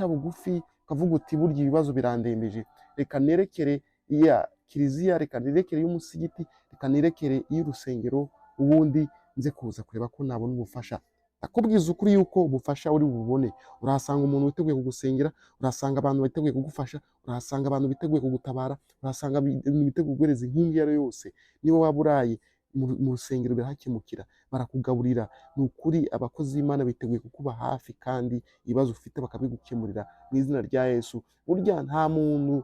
Guca bugufi ukavuga uti burya ibibazo birandembeje, reka nerekere iya kiliziya, reka nerekere iy'umusigiti, reka nerekere iy'urusengero, ubundi nze kuza kureba ko nabona ubufasha. Ndakubwiza ukuri yuko ubufasha uri bubone. Urahasanga umuntu witeguye kugusengera, urahasanga abantu biteguye kugufasha, urahasanga abantu biteguye kugutabara, urahasanga abantu biteguye kuguhereza inkunga iyo ari yo yose. Niba waba uraye mu rusengero birahakemukira, barakugaburira. Ni ukuri abakozi b'Imana biteguye kukuba hafi kandi ibibazo ufite bakabigukemurira mu izina rya Yesu. Burya nta muntu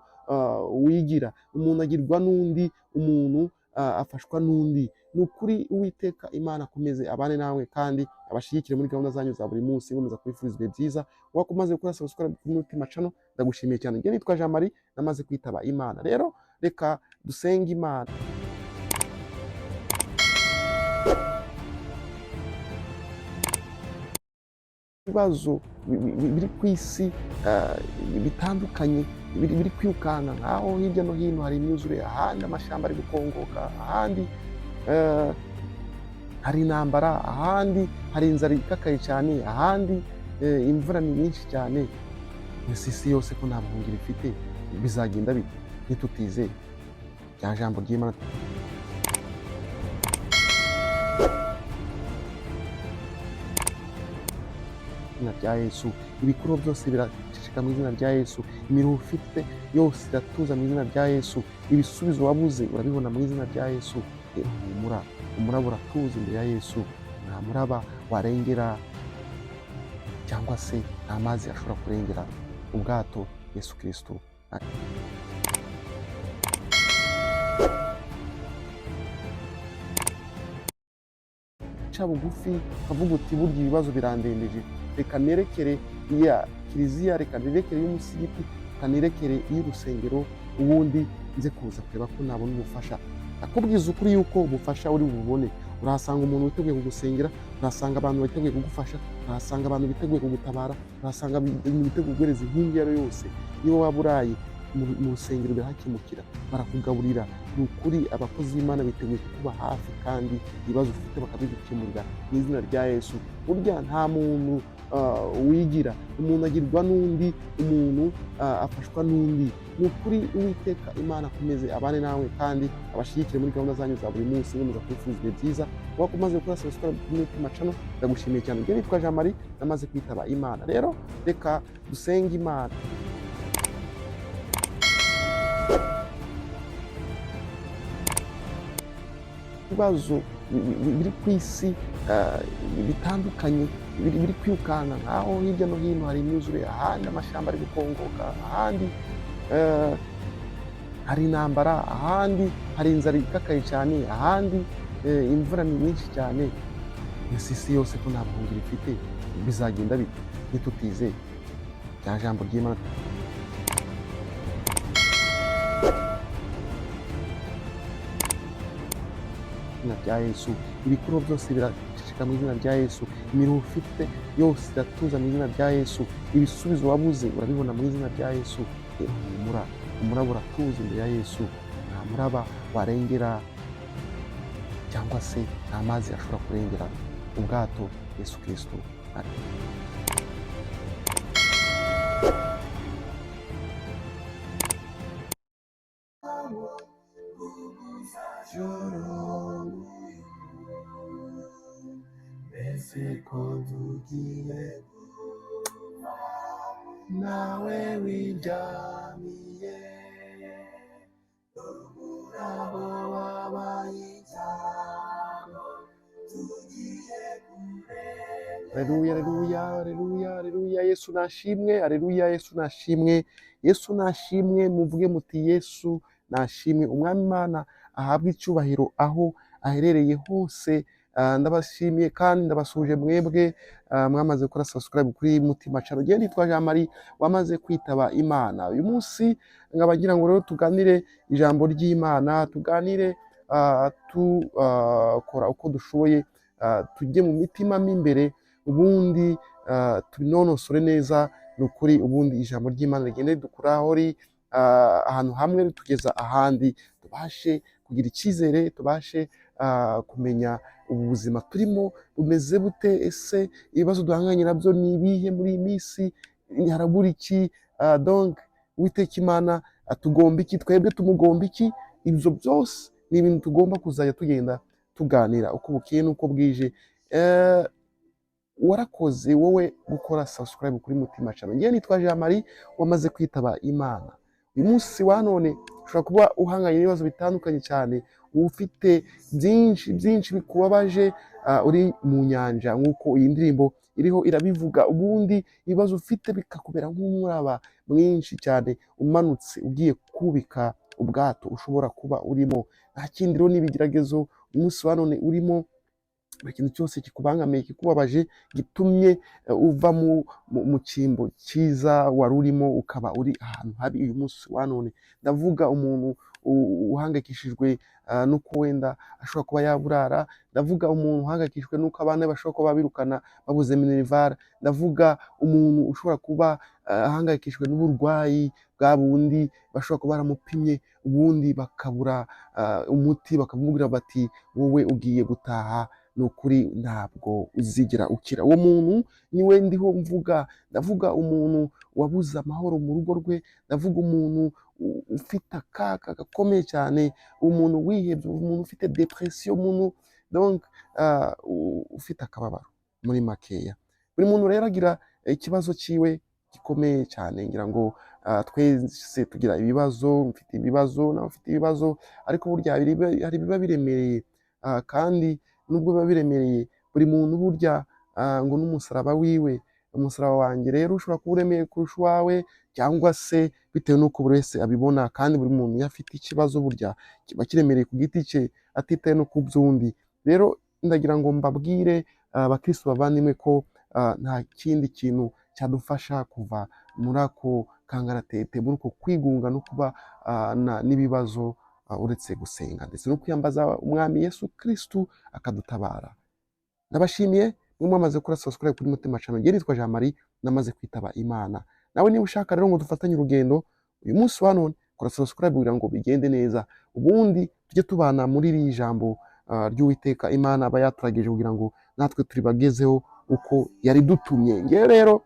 wigira, umuntu agirwa n'undi, umuntu afashwa n'undi. Ni ukuri Uwiteka Imana akomeze abane nawe kandi abashyigikire muri gahunda zanyu za buri munsi. Nkomeza kubifuriza ibihe byiza. Wakomaze gukora subscribe kuri Mutima Channel, ndagushimiye cyane. Njye nitwa Jean Marie, namaze kwitaba Imana. Rero reka dusenge Imana. Ibibazo biri ku isi bitandukanye biri kwirukanka, nkaho hirya no hino hari imyuzure, ahandi amashyamba ari gukongoka, ahandi hari intambara, ahandi hari inzara ikakaye cyane, ahandi imvura ni nyinshi cyane. Mbese isi yose ko nta buhungiro ifite, bizagenda bite nitutizeye rya jambo ry'Imana? Izina rya Yesu, ibikuru byose biraceceka mu izina rya Yesu. Imiruho ufite yose iratuza mu izina rya Yesu. Ibisubizo wabuze urabibona mu izina rya Yesu. Rero humura, umuraba uratuza imbere ya Yesu. Nta muraba warengera cyangwa se nta mazi ashobora kurengera ubwato Yesu Kristo. Guca bugufi ukavuga uti burya ibibazo birandembeje, reka nerekere iya kiliziya, reka nerekere iy'umusigiti, reka nerekere iy'urusengero, ubundi nze kuza kureba ko nabona ubufasha. Ndakubwiza ukuri yuko ubufasha uri bubone. Urahasanga umuntu witeguye kugusengera, urahasanga abantu biteguye kugufasha, urahasanga abantu biteguye kugutabara, urahasanga abantu biteguye kuguhereza inkunga iyo ari yo yose. Niba waba uraye mu rusengero birahakemukira, barakugaburira. Ni ukuri abakozi b'Imana biteguye kukuba hafi kandi ibibazo ufite bakabigukemurira mu izina rya Yesu. Burya nta muntu wigira, umuntu agirwa n'undi, umuntu afashwa n'undi. Ni ukuri Uwiteka Imana akomeze abane nawe kandi abashyigikire muri gahunda zanyu za buri munsi. Nkomeza kubifuriza ibihe byiza. Wakomaze gukora subscribe kuri Mutima Channel, ndagushimiye cyane. Njye nitwa Jean Marie, namaze kwitaba Imana. Rero reka dusenge Imana. Ibibazo biri ku isi bitandukanye biri kwirukanka, nkaho hirya no hino hari imyuzure, ahandi amashyamba ari gukongoka, ahandi hari intambara, ahandi hari inzara ikakaye cyane, ahandi imvura ni nyinshi cyane. Mbese isi yose ko nta buhungiro ifite, bizagenda bite nitutizeye rya jambo ry'Imana? Izina rya Yesu, ibikuru byose biraceceka mu izina rya Yesu. Imiruho ufite yose iratuza mu izina rya Yesu. Ibisubizo wabuze urabibona mu izina rya Yesu. Rero humura, umuraba uratuza imbere ya Yesu. Nta muraba warengera cyangwa se nta mazi ashobora kurengera ubwato Yesu Kristo. Mbese ko tugiye nawe wiryamiye, umuraba wabaye icyago, tugiye kurengera. Aleluya, aleluya, aleluya, aleluya, Yesu nashimwe, aleluya, Yesu nashimwe, Yesu nashimwe. Muvuge muti Yesu nashimwe. Umwami Imana ahabwe icyubahiro aho aherereye hose. Ndabashimiye kandi ndabasuhuje mwebwe mwamaze gukora subscribe kuri Mutima Channel. Njye nitwa Jean Marie wamaze kwitaba Imana. Uyu munsi nkaba ngira ngo rero tuganire ijambo ry'Imana, tuganire tukora uko dushoboye, tujye mu mitima mo imbere, ubundi tubinonosore neza. Ni ukuri ubundi ijambo ry'Imana rigende ridukura aho ahantu hamwe ritugeza ahandi, tubashe kugira icyizere, tubashe kumenya ubu buzima turimo bumeze bute, ese ibibazo duhanganye nabyo ni ibihe muri iyi minsi. Harabura iki? Donc Uwiteka Imana atugomba iki? Twebwe tumugomba iki? Ibyo byose ni ibintu tugomba kuzajya tugenda tuganira uko bukeye n'uko bwije. Warakoze wowe gukora subscribe kuri Mutima Channel. Ngewe nitwa Jean Marie wamaze kwitaba Imana. Uyu munsi wa none ushobora kuba uhanganye n'ibibazo bitandukanye cyane, ufite byinshi byinshi bikubabaje, uri mu nyanja nk'uko iyi ndirimbo iriho irabivuga. Ubundi ibibazo ufite bikakubera nk'umuraba mwinshi cyane umanutse ugiye kubika ubwato ushobora kuba urimo. Nta kindi rero, n'ibigeragezo umunsi wa none urimo, buri kintu cyose kikubangamiye, kikubabaje, gitumye uva mu cyimbo cyiza wari urimo, ukaba uri ahantu habi uyu munsi wa none. Ndavuga umuntu uhangayikishijwe n'uko wenda ashobora kuba yaburara. Ndavuga umuntu uhangayikishijwe n'uko abana be bashobora kuba babirukana babuze minerval. Ndavuga umuntu ushobora kuba ahangayikishijwe n'uburwayi bwa bundi bashobora kuba baramupimye, ubundi bakabura umuti, bakamubwira bati: "Wowe ugiye gutaha, ni ukuri ntabwo uzigera ukira." Uwo muntu niwe ndiho mvuga. Ndavuga umuntu wabuze amahoro mu rugo rwe. Ndavuga umuntu ufite akaga gakomeye cyane, umuntu wihebye, umuntu ufite depression, umuntu donc ufite akababaro muri makeya. Buri muntu rero agira ikibazo cyiwe gikomeye cyane. Ngira ngo twese tugira ibibazo. Mfite ibibazo, nawe ufite ibibazo, ariko burya hari ibiba biremereye, kandi nubwo biba biremereye, buri muntu burya ngo n'umusaraba wiwe. Umusaraba wanjye rero ushobora kuba uremeye kurusha uwawe, cyangwa se bitewe n'uko buri wese abibona. Kandi buri muntu iyo afite ikibazo, burya kiba kiremereye ku giti cye, atitaye no ku by'undi. Rero ndagira ngo mbabwire, abakristo bavandimwe, ko nta kindi kintu cyadufasha kuva muri ako kangaratete, muri uko kwigunga no kuba n'ibibazo, uretse gusenga ndetse no kwiyambaza Umwami Yesu Kristu akadutabara. Ndabashimiye mwe mwamaze gukora subscribe kuri Mutima Channel. Njye nitwa Jean Marie, namaze kwitaba Imana. Nawe niba ushaka rero ngo dufatanye urugendo uyu munsi wa none, kora subscribe kugira ngo bigende neza, ubundi tujye tubana muri iri jambo ry'Uwiteka Imana aba yaturagije kugira ngo natwe turibagezeho uko yari dutumye. Ngewe rero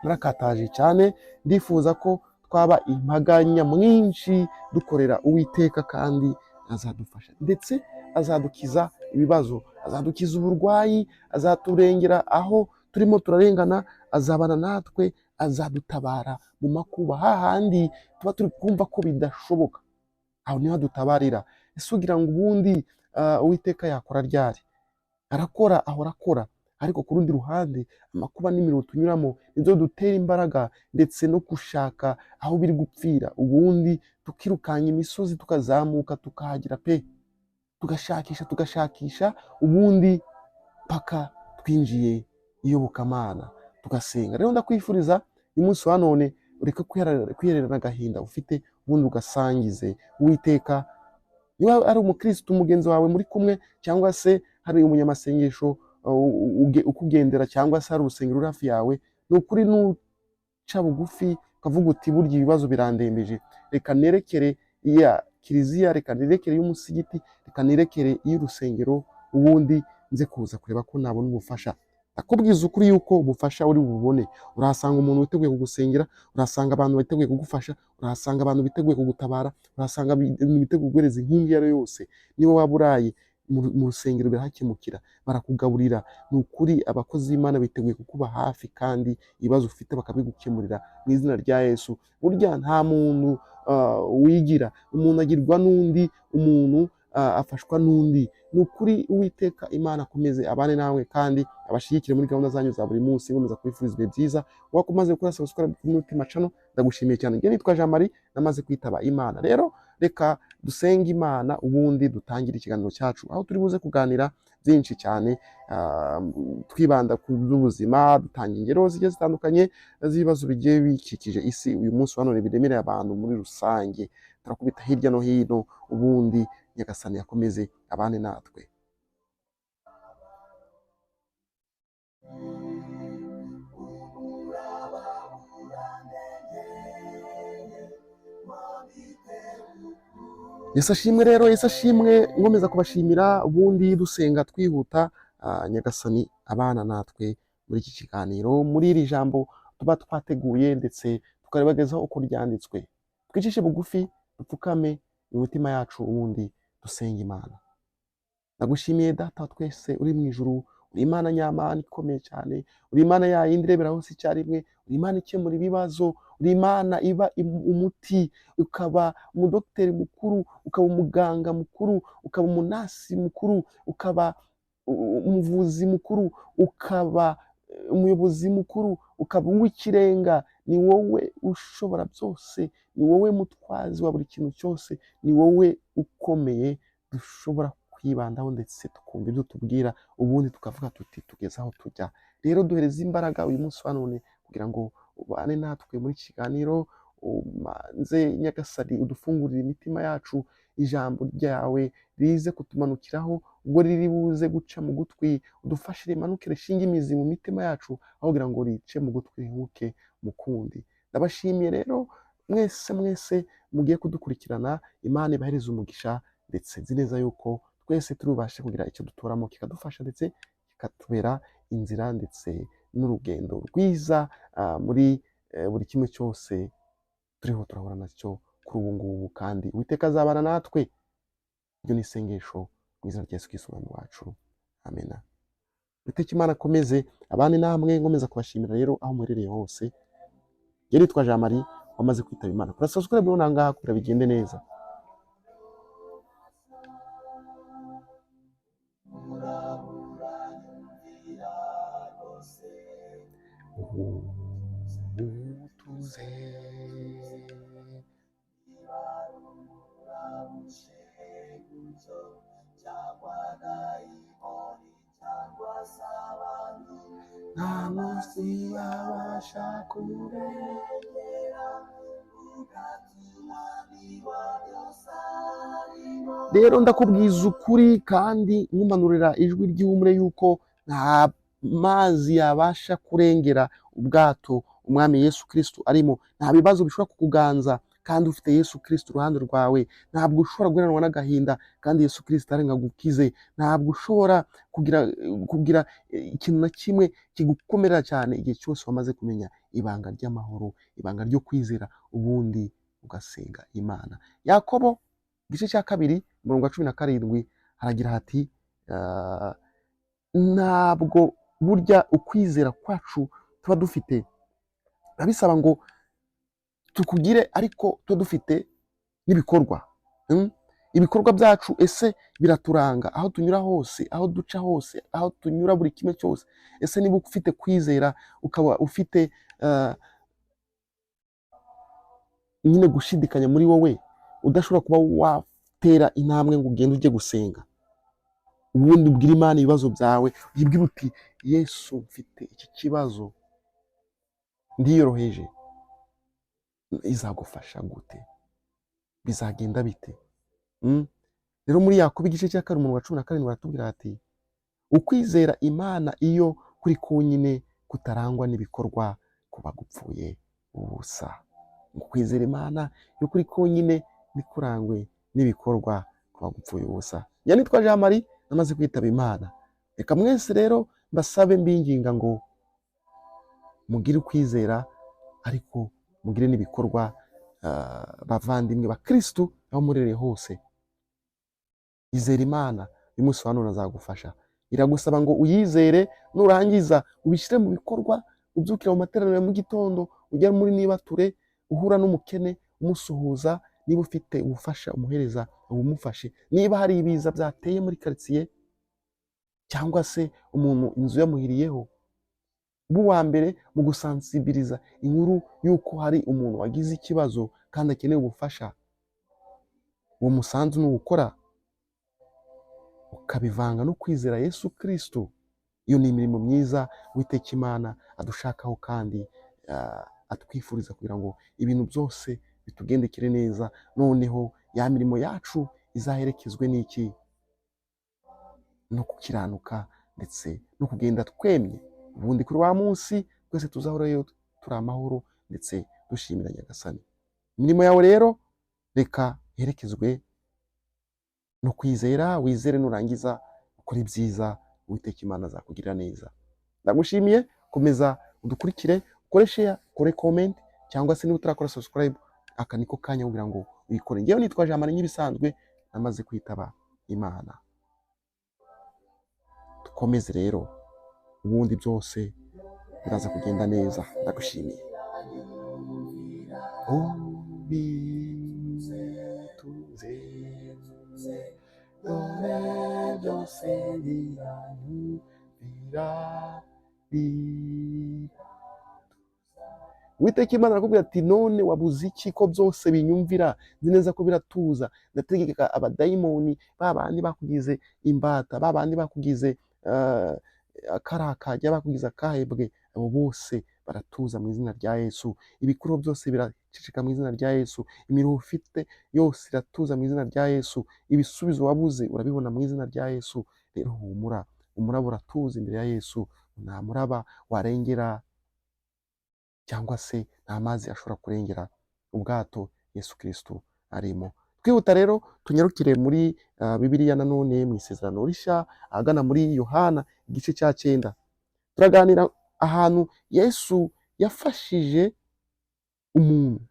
narakataje cyane, ndifuza ko twaba imbaga nyamwinshi dukorera Uwiteka, kandi azadufasha, ndetse azadukiza ibibazo, azadukiza uburwayi, azaturengera aho turimo turarengana, azabana natwe, azadutabara mu makuba, hahandi tuba turi kumva ko bidashoboka, aho niho adutabarira. Ese ugira ngo ubundi Uwiteka yakora ryari? Arakora, ahora akora, ariko ku rundi ruhande amakuba n'imirimo tunyuramo nibyo dutera imbaraga, ndetse no gushaka aho biri gupfira, ubundi tukirukanya imisozi, tukazamuka, tukahagera pe, tugashakisha, tugashakisha, ubundi paka twinjiye iyobokamana, tugasenga. Rero ndakwifuriza uyu munsi wa none ureke kwihererana agahinda ufite, ubundi ugasangize Uwiteka. Niba ari umukirisitu mugenzi wawe muri kumwe, cyangwa se hari umunyamasengesho ukugendera, cyangwa se hari urusengero ruri hafi yawe, ni ukuri nuca bugufi ukavuga uti: "Burya ibibazo birandembeje, reka nerekere iya kiliziya, reka nerekere iy'umusigiti, reka nerekere iy'urusengero, ubundi nze kuza kureba ko nabona ubufasha." Ndakubwiza ukuri yuko ubufasha uri bubone. Urahasanga umuntu witeguye kugusengera, urahasanga abantu biteguye kugufasha, urahasanga abantu biteguye kugutabara, urahasanga ibintu biteguye kuguhereza inkunga iyo ari yo yose. Niba waba uraye mu rusengero, birahakemukira, barakugaburira. Ni ukuri abakozi b'Imana biteguye kukuba hafi, kandi ibibazo ufite bakabigukemurira mu izina rya Yesu. Burya nta muntu wigira, umuntu agirwa n'undi, umuntu afashwa n'undi. Ni ukuri Uwiteka Imana akomeze abane nawe kandi abashyigikire muri gahunda zanyu za buri munsi. Nkomeza kubifuriza ibihe byiza. Wakomaze gukora subscribe kuri Mutima Channel, ndagushimiye cyane. Njye nitwa Jean Marie, namaze kwitaba Imana. Rero reka dusenge Imana, ubundi dutangire ikiganiro cyacu, aho turi buze kuganira byinshi cyane, twibanda ku by'ubuzima, dutanga ingero zigiye zitandukanye z'ibibazo bigiye bikikije isi uyu munsi wa none, biremereye abantu muri rusange. Turakubita hirya no hino, ubundi Nyagasani yakomeze abane natwe. Yesu ashimwe rero, Yesu ashimwe. Nkomeza kubashimira, ubundi dusenga twihuta. Nyagasani abana natwe muri iki kiganiro, muri iri jambo Tuba twateguye ndetse tukaribagezaho uko ryanditswe. Twicishe bugufi, dupfukame mu mitima yacu, ubundi dusenge Imana. Ndagushimiye Data wa twese uri mu ijuru, uri Imana nyamana ikomeye cyane, uri Imana yayindi irebera hose icyarimwe, uri Imana ikemura ibibazo, uri Imana iba umuti, ukaba umudogiteri mukuru, ukaba umuganga mukuru, ukaba umunasi mukuru, ukaba umuvuzi mukuru, ukaba umuyobozi mukuru, ukaba uw'ikirenga. Ni wowe ushobora byose, ni wowe mutwazi wa buri kintu cyose, ni wowe ukomeye dushobora kwibandaho ndetse tukumva ibyo tubwira, ubundi tukavuga tuti tugeze aho tujya. Rero duhereze imbaraga uyu munsi wa none kugira ngo ubane natwe muri iki kiganiro, umanze Nyagasani udufungurire imitima yacu, ijambo ryawe rize kutumanukiraho ubwo riri buze guca mu gutwi, udufashe rimanuke rishinge imizi mu mitima yacu, aho kugira ngo rice mu gutwi rihuke mu kundi. Ndabashimiye rero mwese mwese mugiye kudukurikirana, Imana ibahereze umugisha, ndetse nzi neza yuko twese turubashe kugira icyo dutoramo kikadufasha ndetse kikatubera inzira ndetse n'urugendo rwiza muri buri kimwe cyose turiho turahura nacyo kuri ubu ngubu, kandi Uwiteka azabana natwe. Iryo ni isengesho mu izina rya Yesu Kristo Umwami wacu, amena. Uwiteka Imana akomeze abane namwe, nkomeza kubashimira rero aho muherereye hose. Njye nitwa Jean Marie wamaze kwitaba Imana. Kora subscribe none aha ngaha kugira bigende neza. Utuze nta munsi yabasha kurengera. Rero ndakubwiza ukuri kandi nkumanurira ijwi ry'ihumure yuko nta mazi yabasha kurengera ubwato Umwami Yesu Kristo arimo. Nta bibazo bishobora kukuganza kandi ufite Yesu Kristo iruhande rwawe. Ntabwo ushobora guheranwa n'agahinda kandi Yesu Kristo ari ngo agukize. Ntabwo ushobora kugira ikintu na kimwe kigukomerera cyane igihe cyose wamaze kumenya ibanga ry'amahoro, ibanga ryo kwizera, ubundi ugasenga Imana. Yakobo igice cya 2 umurongo wa 17 haragira hati ntabwo burya ukwizera kwacu tuba dufite biba bisaba ngo tukugire, ariko tuba dufite n'ibikorwa. Ibikorwa byacu ese biraturanga aho tunyura hose, aho duca hose, aho tunyura buri kimwe cyose? Ese niba ufite kwizera ukaba ufite nyine gushidikanya muri wowe, udashobora kuba watera intambwe ngo ugende ujye gusenga, ubundi ubwire Imana ibibazo byawe, uyibwire uti Yesu mfite iki kibazo ndiyoroheje, izagufasha gute? Bizagenda bite? Rero muri Yakobo igice cya 2 umurongo wa 17 baratubwira ati ukwizera Imana iyo kuri konyine kutarangwa n'ibikorwa kuba gupfuye ubusa. Ukwizera Imana iyo kuri konyine ntikurangwe n'ibikorwa kuba gupfuye ubusa. Njye nitwa Jean Marie namaze kwitaba Imana. Reka mwese rero mbasabe mbinginga ngo mugire ukwizera ariko mugire n'ibikorwa, bavandimwe ba Kristo aho murereye hose. Izera Imana uyu munsi wa none azagufasha. Iragusaba ngo uyizere, nurangiza ubishyire mu bikorwa, ubyukira mu materaniro ya mu gitondo, ujya muri nibature, uhura n'umukene umusuhuza, niba ufite ubufasha umuhereza ubumufashe, niba hari ibiza byateye muri quartier cyangwa se umuntu inzu yamuhiriyeho, ube uwa mbere mu gusansibiriza inkuru y'uko hari umuntu wagize ikibazo kandi akeneye ubufasha. Uwo musanzu nuwukora ukabivanga no kwizera Yesu Kristo, iyo ni imirimo myiza Uwiteka Imana adushakaho kandi atwifuriza kugira ngo ibintu byose bitugendekere neza. Noneho ya mirimo yacu izaherekezwe n'iki? No gukiranuka ndetse no kugenda twemye. Ubundi kuri wa munsi twese tuzahorayo turi amahoro ndetse dushimira Nyagasani. Imirimo yawe rero reka iherekezwe no kwizera, wizere nurangiza ukora ibyiza, Uwiteka Imana azakugirira neza. Ndagushimiye, komeza udukurikire. Ukore share, ukore comment, cyangwa se niba utarakora subscribe, aka niko kanya kugira ngo uyikore. Ngewe nitwa Jean Marie, nk'ibisanzwe namaze kwitaba Imana. Dukomeze rero, ubundi byose biraza kugenda neza. Ndagushimiye. Ubituze, dore byose biranyumvira. Uwiteka Imana arakubwira ati: "None wabuze iki ko byose binyumvira? Nzi neza ko biratuza." Ndategeka abadayimoni, ba bandi bakugize imbata, ba bandi bakugize akarakajya, bakugize akahebwe, abo bose baratuza mu izina rya Yesu. Ibikuru byose biraceceka mu izina rya Yesu. Imiruho ufite yose iratuza mu izina rya Yesu. Ibisubizo wabuze urabibona mu izina rya Yesu. Rero humura, umuraba uratuza imbere ya Yesu. Nta muraba warengera cyangwa se nta mazi ashobora kurengera ubwato Yesu Kristo arimo. Twihuta rero, tunyarukire muri Bibiliya nanone, mu Isezerano Rishya, ahagana muri Yohana igice cya 9. Turaganira ahantu Yesu yafashije umuntu,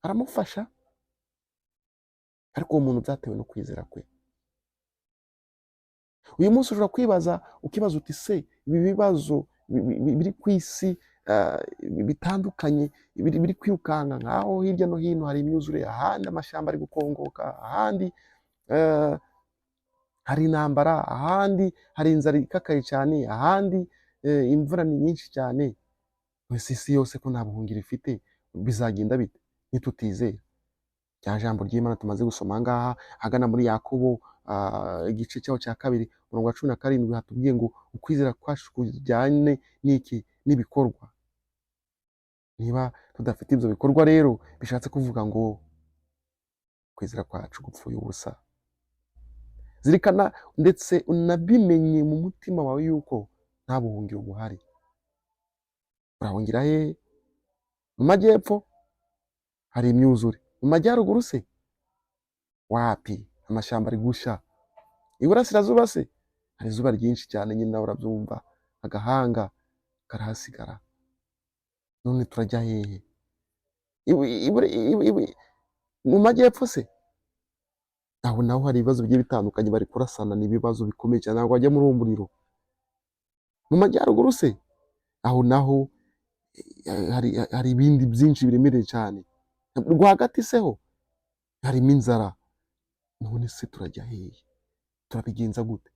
aramufasha, ariko uwo muntu byatewe no kwizera kwe. Uyu munsi ushobora kwibaza, ukibaza uti: "Se ibi bibazo biri ku isi bitandukanye, biri kwirukanka, nkaho hirya no hino hari imyuzure, ahandi amashyamba ari gukongoka, ahandi hari intambara, ahandi hari inzara ikakaye cyane, ahandi imvura ni nyinshi cyane, wese isi yose ko nta buhungiro ifite, bizagenda bite nitutizera?" Rya jambo ry'Imana tumaze gusoma aha ngaha, ahagana muri Yakobo igice cyaho cya 2, umurongo wa 17, hatubwiye ngo ukwizera kwacu kujyane n'iki? N'ibikorwa. Niba tudafite ibyo bikorwa rero, bishatse kuvuga ngo kwizera kwacu gupfuye ubusa. Zirikana ndetse unabimenye mu mutima wawe yuko nta buhungiro buhari. Urahungira hehe? Mu majyepfo hari imyuzure, mu majyaruguru se wapi, amashyamba ari gusha, iburasirazuba se hari izuba ryinshi cyane, nyine nawe urabyumva, agahanga karahasigara. None turajya hehe? Mu majyepfo se aho naho hari ibibazo bigiye bitandukanye, bari kurasana, ni ibibazo bikomeye cyane, ntabwo wajya muri uwo muriro. Mu majyaruguru se aho naho hari ibindi byinshi biremereye cyane. Rwagati se ho harimo inzara. None se turajya hehe? Turabigenza gute?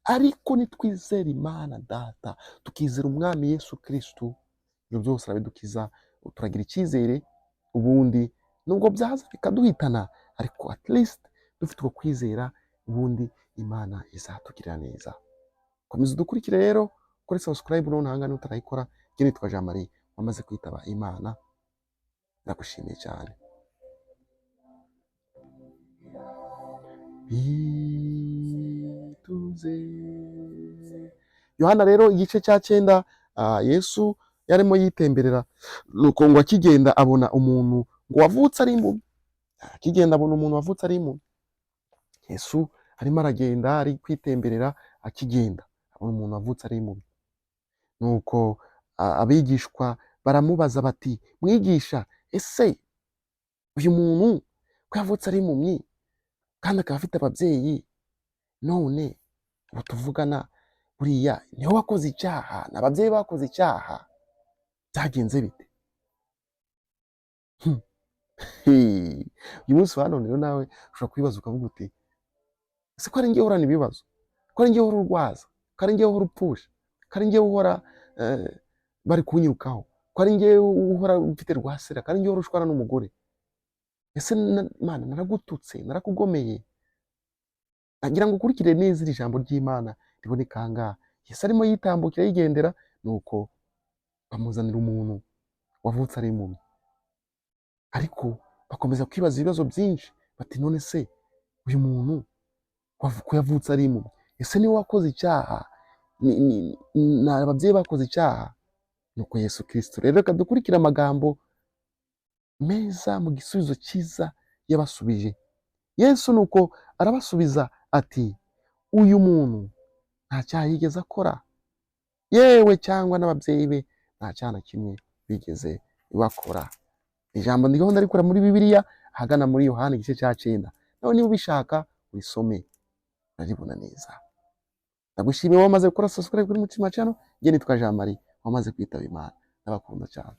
Ariko nitwizera Imana Data, tukizera Umwami Yesu Kristo, ibyo byose arabidukiza. Turagira icyizere, ubundi nubwo byaza bikaduhitana, ariko at least dufite uko kwizera, ubundi Imana izatugirira neza. Komeza udukurikire rero, kuri subscribe none aha ngaha utarayikora. Njye nitwa Jean Marie wamaze kwitaba Imana, ndagushimiye cyane. Bituze. Yohana rero igice cya 9, Yesu yarimo yitemberera, nuko ngo akigenda abona umuntu ngo wavutse ari impumyi. Akigenda abona umuntu wavutse ari impumyi. Yesu arimo aragenda, ari kwitemberera, akigenda abona umuntu wavutse ari impumyi. Nuko abigishwa baramubaza bati: "Mwigisha, ese uyu muntu ko yavutse ari impumyi kandi akaba afite ababyeyi, none ubu tuvugana buriya niwe wakoze icyaha, ni ababyeyi bakoze icyaha, byagenze bite?" Uyu munsi wa none rero nawe ushobora kwibaza ukavuga uti: "Ese ko ari njye uhorana ibibazo, ko ari njye uhora urwaza, ko ari njye uhora upfusha, ko ari njye uhora bari kunyirukaho, ko ari njye uhora mfite rwasera, ko ari njye uhora ushwana n'umugore, ese Mana naragututse, narakugomeye?" Nagira ngo ukurikire neza iri jambo ry'Imana riboneka aha ngaha. Yesu arimo yitambukira, yigendera, nuko bamuzanira umuntu wavutse ari impumyi. Ariko bakomeza kwibaza ibibazo byinshi bati: "None se uyu muntu ko yavutse ari impumyi, ese niwe wakoze icyaha? Ni ababyeyi bakoze icyaha?" Nuko Yesu Kristo rero, reka dukurikire amagambo meza mu gisubizo cyiza yabasubije. Yesu nuko arabasubiza ati: "Uyu muntu nta cyaha yigeze akora, yewe cyangwa n'ababyeyi be. Nta cyaha na kimwe bigeze bakora. Ijambo ndiho ndarikura muri Bibiliya, ahagana muri Yohana igice cya 9. Nawe niba ubishaka urisome, uraribona neza. Ndagushimiye wamaze gukora subscribe kuri Mutima Channel. Njye nitwa Jean Marie wamaze kwitaba Imana. Ndabakunda cyane.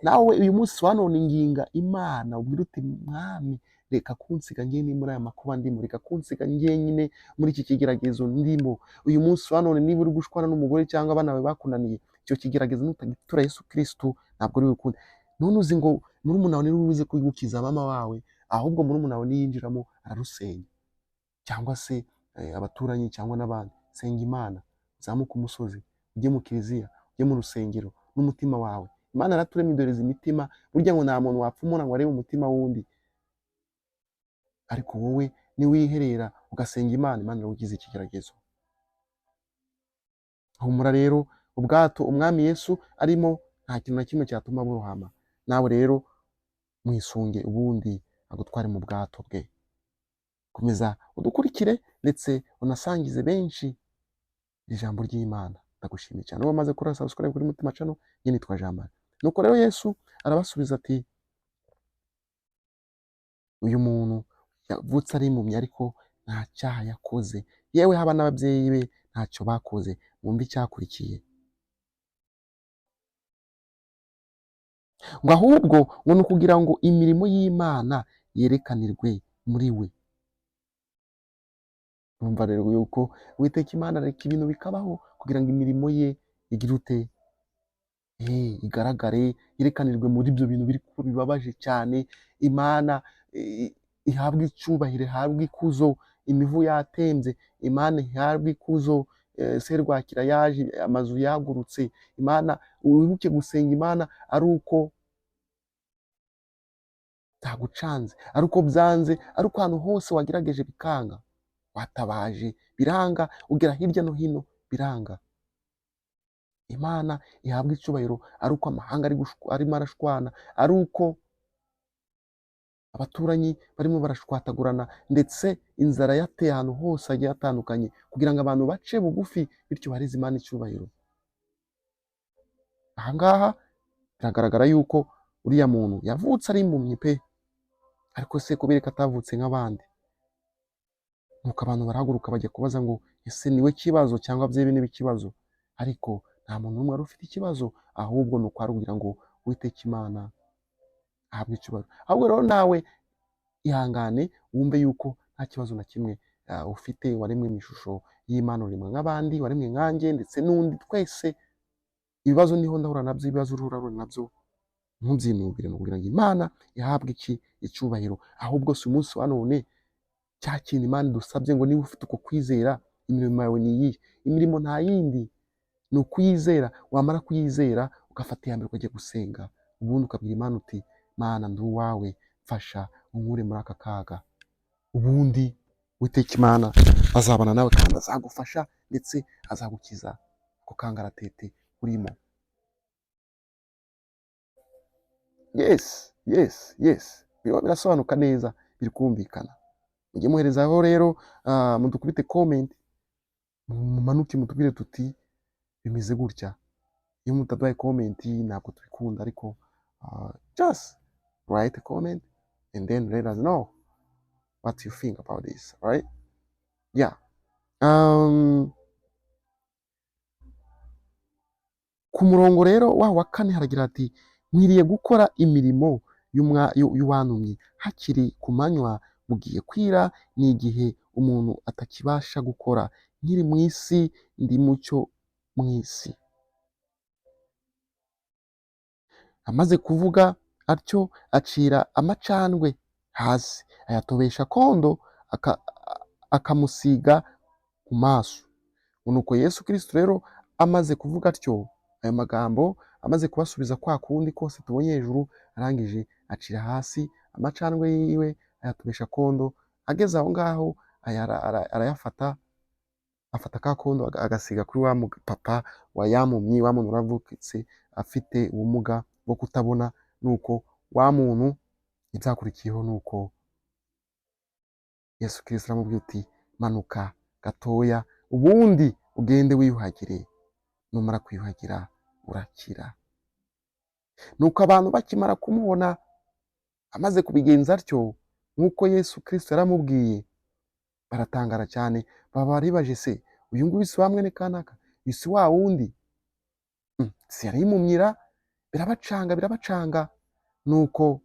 Nawe uyu munsi wa none inginga Imana, ubwira uti: "Mwami, reka kunsiga njyenyine muri aya makuba ndimo, reka kunsiga njyenyine muri iki kigeragezo ndimo." Uyu munsi wa none niba uri gushwana n'umugore cyangwa abana bawe bakunaniye, icyo kigeragezo nutagitura Yesu Kristo ntabwo uri bukunde. None uzi ngo murumuna wawe niwe ubuze kugukiza mama wawe, ahubwo murumuna wawe niyinjiramo ararusenya, cyangwa se abaturanyi cyangwa n'abandi. Senga Imana, uzamuke umusozi, ujye mu kiliziya, ujye mu rusengero n'umutima wawe. Imana yaraturemye idoreza imitima. Burya ngo nta muntu wapfumura ngo arebe umutima w'undi, ariko wowe niwiherera ugasenga Imana, Imana iragukiza ikigeragezo. Humura rero, ubwato umwami Yesu arimo nta kintu na kimwe cyatuma burohama. Nawe rero mwisunge, ubundi agutware mu bwato bwe. Komeza udukurikire ndetse unasangize benshi ijambo ry'Imana. Ndagushimiye cyane wowe wamaze gukora subscribe kuri Mutima Channel. Njye nitwa Jean Marie. Nuko rero Yesu arabasubiza ati: "Uyu muntu yavutse ari impumyi, ariko nta cyaha yakoze, yewe haba n'ababyeyi be ntacyo bakoze." Mwumve icyakurikiye, ngo ahubwo ngo ni ukugira ngo imirimo y'Imana yerekanirwe muri we. Urumva rero yuko Uwiteka Imana areka ibintu bikabaho kugira ngo imirimo ye igire ute? Igaragare, yerekanirwe muri ibyo bintu biri kuba bibabaje cyane. Imana ihabwe icyubahiro, ihabwe ikuzo. Imivu yatembye, Imana ihabwe ikuzo. Serwakira yaje, amazu yagurutse. Imana, wibuke gusenga Imana ari uko byagucanze, ari uko byanze, ari uko ahantu hose wagerageje bikanga, watabaje biranga, ugera hirya no hino biranga. Imana ihabwa icyubahiro ari uko amahanga arimo arashwana, ari uko abaturanyi barimo barashwatagurana, ndetse inzara yateye ahantu hose hagiye hatandukanye, kugira ngo abantu bace bugufi, bityo bahereze Imana icyubahiro. Aha ngaha biragaragara yuko uriya muntu yavutse ari impumyi pe! Ariko se kubera ko atavutse nk'abandi? Nuko abantu barahaguruka bajya kubaza ngo: "Ese niwe kibazo cyangwa ababyeyi be nibo ikibazo?" Ariko nta muntu n'umwe wari ufite ikibazo, ahubwo ni uko ari kugira ngo Uwiteka Imana ahabwe icyubahiro. Ahubwo rero nawe ihangane, wumve yuko nta kibazo na kimwe ufite. Waremwe mu ishusho y'Imana, uremwa nk'abandi, waremwe nkanjye ndetse n'undi twese. Ibibazo niho ndahura nabyo, ibibazo uhura nabyo, ntubyinubire, ni ukugira ngo Imana ihabwe iki? Icyubahiro. Ahubwo si umunsi wa none cya kintu Imana idusabye ngo: "Niba ufite uko kwizera, imirimo yawe ni iyihe?" Imirimo nta yindi, ni ukuyizera. Wamara kuyizera, ugafata iya mbere ukajya gusenga, ubundi ukabwira Imana uti: "Mana, ndi uwawe, mfasha unkure muri aka kaga." Ubundi Uwiteka Imana azabana nawe kandi azagufasha, ndetse azagukiza ako kangaratete urimo. Yes, birimo birasobanuka neza, biri kumvikana. Mujye muherezaho rero, mudukubite comment, mumanuke mutubwire tuti bimeze gutya. Iyo mutaduhaye comment ntabwo tubikunda, ariko just write a comment and then let us know what you think about this, right? Yeah. Ku murongo rero waho wa 4 haragira ati: "Nkwiriye gukora imirimo y'uwantumye hakiri ku manywa, bugiye kwira, ni igihe umuntu atakibasha gukora. Nkiri mu isi ndi mucyo mu isi." Amaze kuvuga atyo acira amacandwe hasi, ayatobesha kondo, akamusiga ku maso. Nuko Yesu Kristo rero amaze kuvuga atyo ayo magambo, amaze kubasubiza kwa kundi kose tubonye hejuru, arangije acira hasi amacandwe yiwe, ayatobesha kondo. Ageze aho ngaho arayafata, afata ka kondo agasiga kuri wa papa wa yamumyi, wa muntu uravutse afite ubumuga bwo kutabona. Nuko Wa muntu ibyakurikiyeho ni uko Yesu Kristo aramubwira uti manuka gatoya, ubundi ugende wiyuhagire, numara kwiyuhagira urakira. Nuko abantu bakimara kumubona amaze kubigenza atyo nk'uko Yesu Kristo yaramubwiye, baratangara cyane, baba baribaje se uyu nguyu si wa mwene kanaka, uyu si wa wundi? Si yari impumyira? Birabacanga, birabacanga. Nuko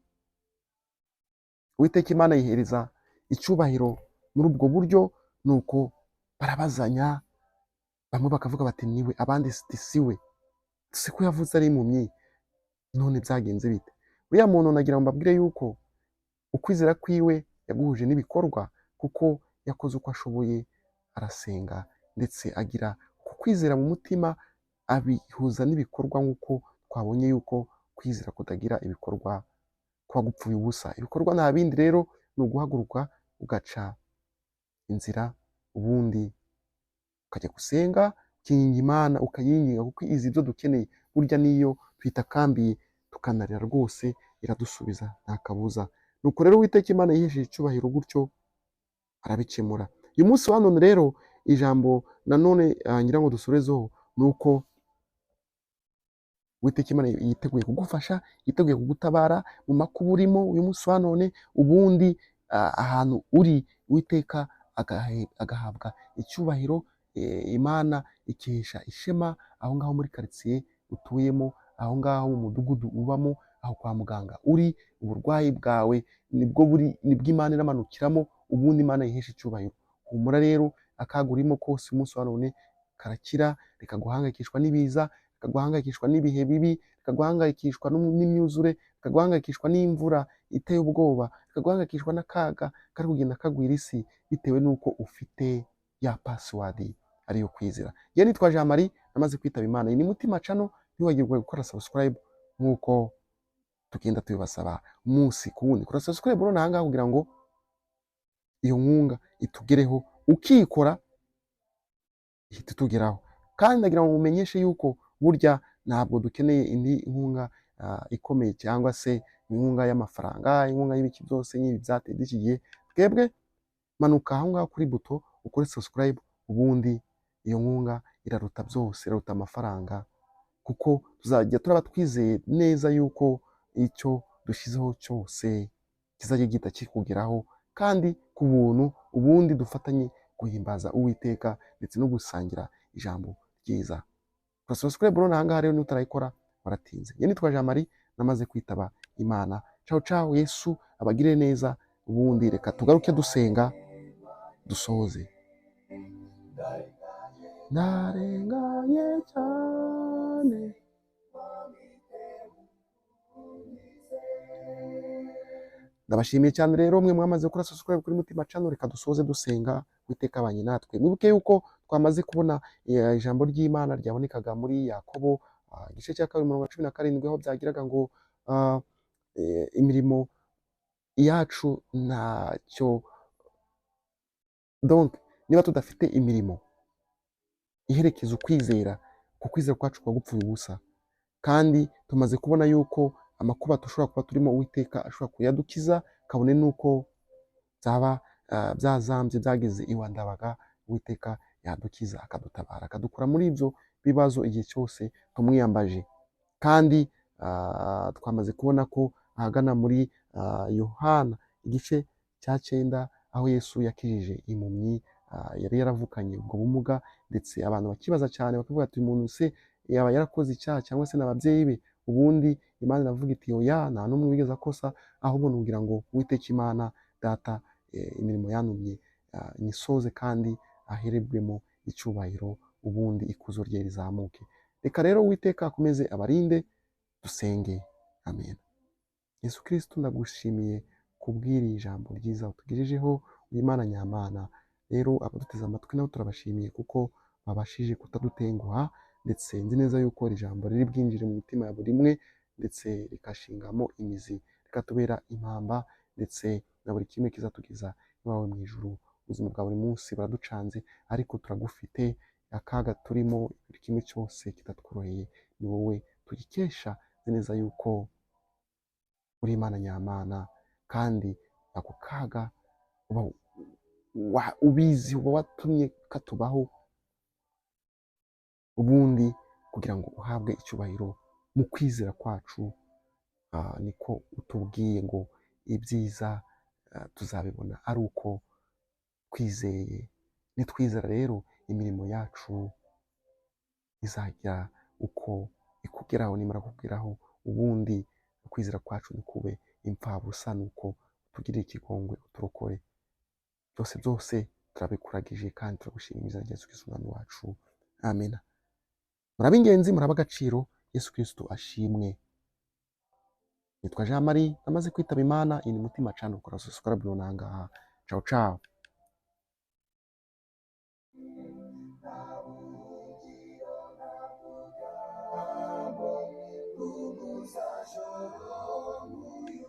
Uwiteka Imana yihereza icyubahiro muri ubwo buryo. Nuko barabazanya, bamwe bakavuga bati niwe, abandi ati siwe, si ko yavutse ari impumyi, none byagenze bite? Uriya muntu nagira ngo mbabwire yuko ukwizera kwiwe yaguhuje n'ibikorwa, kuko yakoze uko ashoboye, arasenga, ndetse agira ku kwizera mu mutima, abihuza n'ibikorwa, nk'uko twabonye yuko kwizera kutagira ibikorwa kuba gupfuye ubusa. Ibikorwa nta bindi rero ni uguhaguruka ugaca inzira, ubundi ukajya gusenga, ukinginga Imana, ukayinginga, kuko izi ibyo dukeneye. Burya niyo tuyitakambiye tukanarira rwose iradusubiza, nta kabuza. Nuko rero Uwiteka Imana yihesheje icyubahiro gutyo, arabikemura. Uyu munsi wa none rero, ijambo nanone ngira ngo dusorezeho ni uko Uwiteka Imana yiteguye kugufasha, yiteguye kugutabara mu makuba urimo uyu munsi wa none. Ubundi ahantu uri Uwiteka agahabwa icyubahiro, Imana ikihesha ishema aho ngaho muri karitsiye utuyemo, aho ngaho mu mudugudu ubamo, aho kwa muganga uri, uburwayi bwawe nibwo buri, nibwo Imana iramanukiramo, ubundi Imana yihesha icyubahiro. Humura rero, akaga urimo kose umunsi wa none karakira. Reka guhangayikishwa n'ibiza, reka guhangayikishwa n'ibihe bibi, reka guhangayikishwa n'imyuzure, reka guhangayikishwa n'imvura iteye ubwoba, reka guhangayikishwa n'akaga kari kugenda kagwira isi, bitewe n'uko ufite ya password ariyo kwizera. Njye nitwa Jean Marie, namaze kwitaba Imana. Iyi ni Mutima Channel, ntiwibagirwe gukora subscribe nk'uko tugenda tubibasaba umunsi ku wundi. Kora subscribe none aha ngaha kugira ngo iyo nkunga itugereho, ukikora ihita itugeraho. Kandi ndagira ngo mumenyeshe yuko burya ntabwo dukeneye indi nkunga ikomeye, cyangwa se inkunga y'amafaranga, inkunga y'ibiki byose nk'ibi byateye iki gihe. Twebwe manuka aho ngaho kuri buto ukore subscribe, ubundi iyo nkunga iraruta byose, iraruta amafaranga, kuko tuzajya turaba twizeye neza yuko icyo dushyizeho cyose kizajya gihita kikugeraho kandi ku buntu, ubundi dufatanye guhimbaza Uwiteka ndetse no gusangira ijambo ryiza. Kora subscribe none aha ngaha rero, niba utarayikora waratinze. Njye nitwa Jean Marie, namaze kwitaba Imana. Ciao ciao, Yesu abagirire neza. Ubundi reka tugaruke dusenga dusoze. Ndarenganye cyane, ndabashimiye cyane rero mwe mwamaze gukora subscribe kuri Mutima Channel. Reka dusoze dusenga. Uwiteka abanye natwe. Mwibuke yuko twamaze kubona ijambo ry'Imana ryabonekaga muri Yakobo, igice cya 2 umurongo wa 17, aho byagiraga ngo imirimo yacu ntacyo. Donc niba tudafite imirimo iherekeza ukwizera, ku kwizera kwacu kuba gupfuye ubusa. Kandi tumaze kubona yuko amakuba dushobora kuba turimo Uwiteka ashobora kuyadukiza, kabone n'uko byaba byazambye byageze iwa Ndabaga, Uwiteka yadukiza, akadutabara, akadukura muri ibyo bibazo igihe cyose tumwiyambaje. Kandi twamaze kubona ko ahagana muri Yohana igice cya 9, aho Yesu yakijije impumyi yari yaravukanye ubwo bumuga, ndetse abantu bakibaza cyane bakavuga ati uyu muntu se yaba yarakoze icyaha cyangwa se n'ababyeyi be? Ubundi Imana iravuga iti oya, nta n'umwe wigeze akosa, ahubwo nugira ngo Uwiteka Imana Data imirimo yantumye nyisoze kandi aherebwemo icyubahiro, ubundi ikuzo rye rizamuke. Reka rero Uwiteka akomeze abarinde, dusenge. Amen. Yesu Kristo, ndagushimiye kubw'iri jambo ryiza utugejejeho, uri Imana nyamana. Rero abaduteze amatwi nabo turabashimiye kuko babashije kutadutenguha, ndetse nzi neza yuko iri jambo riri bwinjire mu mitima ya buri umwe, ndetse rikashingamo imizi, rikatubera impamba, ndetse na buri kimwe kizatugeza iwawe mu ijuru. Ubuzima bwa buri munsi buraducanze, ariko turagufite. Akaga turimo, buri kimwe cyose kitatworoheye, ni wowe tugikesha. Nzi neza yuko Uri Imana nyamana, kandi ako kaga uba ubizi, uba watumye katubaho ubundi kugira ngo uhabwe icyubahiro mu kwizera kwacu. Niko utubwiye ngo ibyiza tuzabibona ari uko twizeye. Nitwizera rero, imirimo yacu izagira uko ikugeraho. Nimara kukugeraho, ubundi ukwizera kwacu ntikube impfabusa, nuko utugirire ikigongwe, uturokore. Byose byose turabikuragije kandi turagushimira mu izina rya Yesu Kristo Umwami wacu, amena. Murabe ingenzi, murabe agaciro. Yesu Kristo ashimwe. Nitwa Jean Marie, namaze kwitaba Imana. Iyi ni Mutima Channel. Ukora subscribe nonangaha. Ciao ciao. Nta buhungiro nta bwugamo bw'umuzajoro nk'uyu.